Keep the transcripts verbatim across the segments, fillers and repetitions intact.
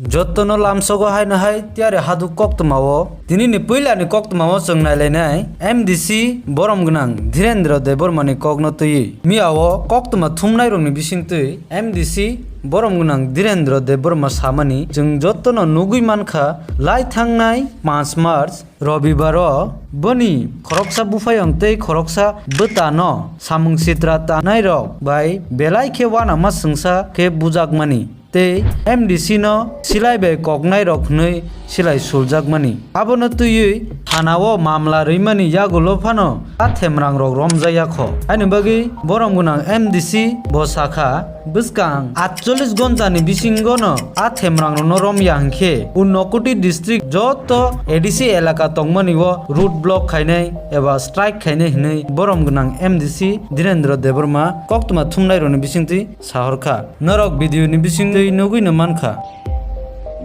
Jottono lamsogo haino hai tiyari haduk koktwmao. Tinini puilani koktwmao chwng nailainai M D C borom gwnang Dhirendra Debbarmani kokno twiwi. Miyao koktwma thumnairokni bisingtwi M D C borom gwnang Dhirendra Debbarma samani, chwng jottono nugwi mankha, lai thangnai panch March Robibaro boni khoroksa buphayong tei khoroksa bwtano samung sitra tanairok bai belai khe uanama swngsa khe bujakmani tei M D C no silai bai koknairok hwnwi silai suljakmani. Abono twiwi thanao mamla rwimani yagulo phano a themrangrok romjaya kho. Haini bagwi borom gwnang M D C bo sakha, bwskang atchollis gontani bisingono a themrangrokno romya hinkhe Unakoti district joto A D C elaka tongmani o road block khainai eba strike khainai hinwi borom gwnang M D C Dhirendra Debbarma koktwma thumnairokni bisingtwi sahorkha. Norok video ni bisingtwi nugwino mankha.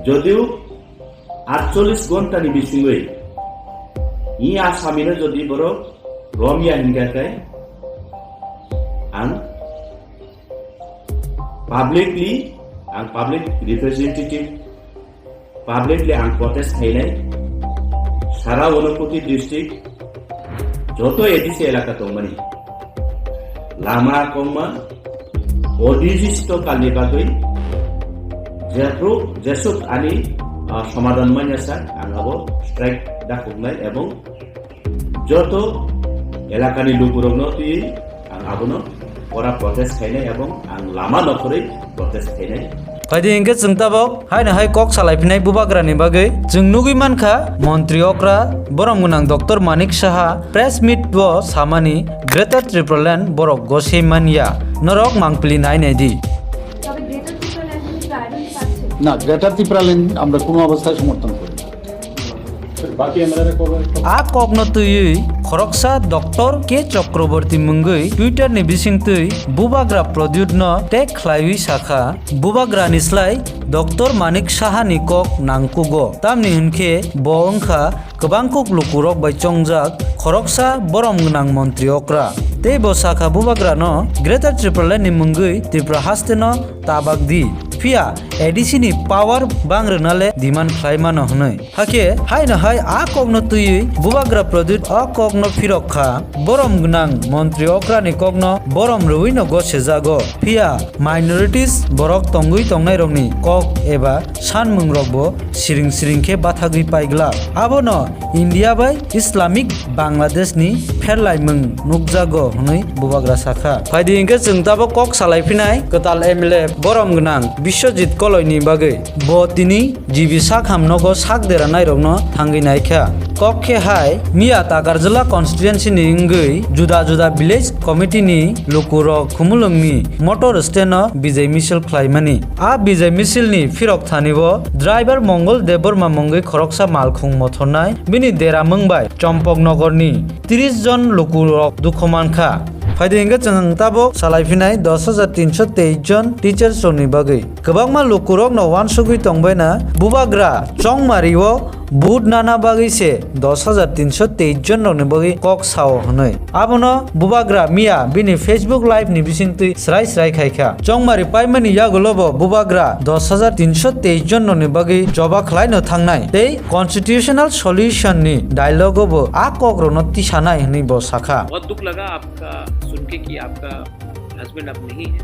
Jodio atchollis gontani bisingwi i asamino jodi borok romya hinkha khe ang publicly, ang public representative, publicly ang protest khainai. Sara Unakoti district joto A D C elaka tongmani lama kongma odijisto kalni bagwi jephru jesuk ani, ah, somadhan manya sak ang abo strike dakhuknai ebong joto elakani lukurokno twiwi ang abono pora protest khainai ebong ang lama nokhorwi protest khainai. Phaidi hinkhe chwng tabok haino hai kok salai phinai bubagrani bagwi chwng nugwi mankha, montri okra borom gwnang Doctor Manik Saha press meet o samani Greater Tipraland borok gosei manya, norok mangpili nai nai di. তবে গ্রেটার ত্রিপুরাল্যান্ড নিয়ে প্রায়োরিটি পাচ্ছে না, গ্রেটার ত্রিপুরাল্যান্ড আমরা কোনো অবস্থায় সমর্থন করি না। A kokno twiwi khoroksa Doctor K Chakraborty mungwi Twitter ni bisingtwi bubagra Pradyut no tag khlaiwi sakha, bubagra ni slai Doctor Manik Saha ni kok nangkugo, tamni hinkhe bo wngkha kwbangkuk lukurok bai chongjak khoroksa borom gwnang montri okra. Tei bo sakha bubagrano Greater Tipraland ni mungwi Tripura haste no tabak di. Phiya A D C ni power bang rwna le demand khlai mano hwnwi. Hakhe haino hai a kokno twiwi bubagra Pradyut o kokno phirok kha, borom gwnang montri okrani kokno borom rwino gosejago. Phiya minorities borok tongwi tongnairokni kok eba sanmungrokbo siring siring khe bathagwi paiglak. Abono India bai Islamic Bangladesh ni pherlaimung nukjago hwnwi bubagra sakha. Phaidi hinkhe chwng tabok kok salai phinai kwtal M L A borom gwnang Biswajit Koloini bagwi. Bo tini G B sak hamnogo sak dera nairokno thangwi naikha. Kok khe hai Miya Takarjala constituency ni wngwi juda juda village committee ni lukurok Khumulwng ni motor stand o bijai misil khlaimani. A bijai misil ni phirok thani o driver Mongol Debbarma mungwi khoroksa malkhung mothornai bini dera mung bai Chompoknogor ni tris jon lukurok dukhu mankha. Phaidi hinkhe chwng tabok salai phinai dos hajar tinsho teis jon teachers rokni bagwi. Kwbangma lukurokno uansugwi tongbaina bubagra Chongmari o vote nana bagwi se dos hajar tinsho teis jon rokni bagwi kok sao hwnwi. Abono bubagra Miya bini Facebook live ni bisingtwi srai srai khaikha. Chongmari paimani yagulobo bubagra dos hajar tinsho teis jon rokni bagwi choba khlaino thangnai tei constitutional solution ni dialogue o bo a kok rokno tisanai hwnwi bo sakha. बहुत दुख लगा आपका सुन के कि आपका हस्बैंड अब नहीं है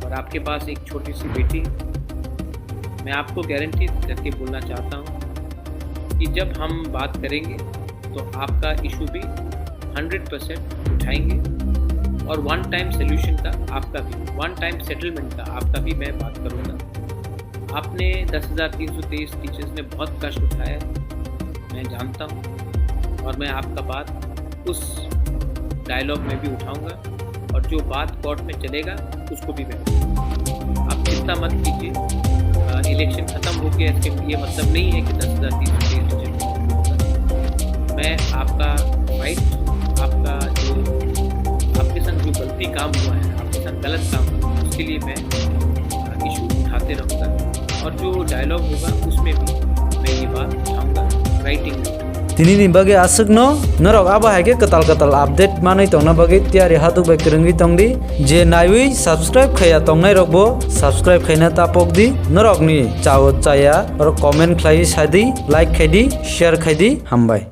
और आपके पास एक छोटी सी बेटी है। मैं आपको गारंटी करके बोलना चाहता हूँ कि जब हम बात करेंगे तो आपका इशू भी हंड्रेड परसेंट उठाएंगे और वन टाइम सोल्यूशन का आपका भी, वन टाइम सेटलमेंट का आपका भी मैं बात करूँगा। आपने दस हज़ार तीन सौ तेईस टीचर्स ने बहुत कष्ट उठाया है, मैं जानता हूँ, और मैं आपका बात उस डायलॉग में भी उठाऊंगा, और जो बात कोर्ट में चलेगा, उसको भी मैं उठाऊंगा। आप चिंता मत कीजिए। अ, इलेक्शन खत्म हो गया, इसके ये मतलब नहीं है कि दस हज़ार तीन सौ तेईस टीचर्स को मैं आपका राइट, आपका जो, आपके संग जो गलती काम हुआ है, आपके संग गलत काम हुआ है, उसके लिए मैं, अ, इशू उठाते रहूँगा। और जो डायलॉग होगा, उसमें भी मैं ये बात उठाऊँगा राइटिंग में। Tinini bagwi aswkno, norok abo hai khe kwtal kwtal update manwi tongna bagwi tiyari hathok bai kwrwngwi tongdi. Je naiwi subscribe khaiya tongnairokbo subscribe khaina tapokdi. Norokni chao chaya oro comment khlaiwi sadi, like khaidi, share khaidi. Hambai.